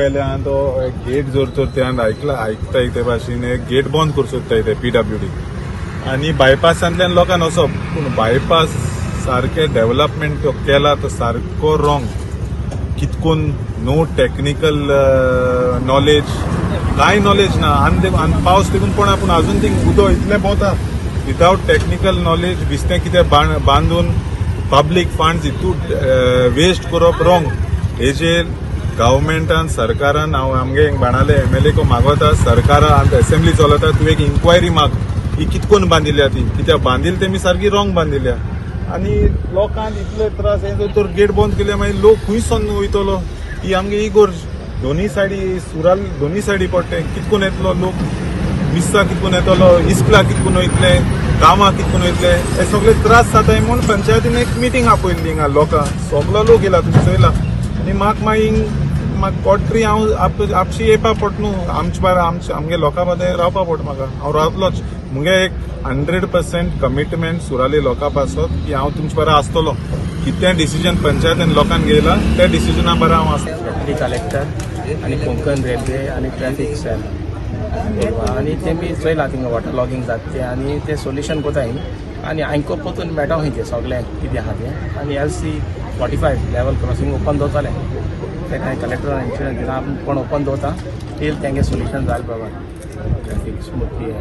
वेल्यान तो गेट जर तर ते आयकला आयकता ते भाशेन गेट बंद करूं सोदता ते पीडब्ल्यूडी आनी बायपासांतल्यान लोकांक वचप. पूण बायपास सारकें डेव्हलपमेंट तो केला तो सारको रॉंग. कितकून नो टॅक्निकल नॉलेज, कांय नॉलेज ना. आनी पावस देखून पडना, पूण अजून ती उदक इतलें भोंवता विदावट टॅक्निकल नॉलेज. बेश्टें कितें बांदून पब्लीक फंड्स हितून वेस्ट करप रॉंग. हेजेर गव्हर्मेंटान सरकारान हांव आमगे बाणाले एमएलए को मागवता, सरकारान असेंब्ली चलता, तूं एक इन्क्वायरी माग ही कितकोन बांदिल्या ती, कित्याक बांदिल तेमी सारकी रॉंग बांदिल्या आनी लोकांक इतले त्रास. हे तर गेट बंद केले मागीर लोक खंय सोन वयतलो? ही आमगे इगोर्ज दोनूय सायडी सुराल दोनूय सायडी पडटे. कितकोन येतलो लोक? मिस्सा कितकोन येतलो? इस्कुला कितकोन वयतले? कामां कितकोन वयतले? हे सगळे त्रास जाताय म्हूण पंचायतीन एक मिटींग आपयल्ली. हिंगा लोकांक सगलो लोक येयला, तुमी चोयला. आनी म्हाका मागीर म्हाका कोटरी हांव आपशी येवपा पडटा न्हू. आमचे बारा आमचे आमगे लोकां बादे रावपा पडटा म्हाका. हांव रावतलोच. मुगे एक 100% कमिटमेंट सुराली लोकां पासत की हांव तुमचे बारा आसतलो. कितें डिसिजन पंचायतीन लोकांक घेयला त्या डिसिजना बारा हांव आसतलो. डेप्युटी कलेक्टर आनी कोंकण रेल्वे आनी ट्रॅफिक सेल आनी तेमी चोयला थिंगा वॉटर लॉगिंग जाता तें आनी तें सोल्युशन कोताय. आनी आयको पोतून मेळटा खंय तें सगळें कितें आहा तें. आनी LC 45 level crossing open दवरतलें तें कांय कलेक्टरान इन्शुरन्स दिला पूण ओपन दवरता टील तेंगे सोल्युशन जालें बाबा ट्रॅफिक स्मुथली.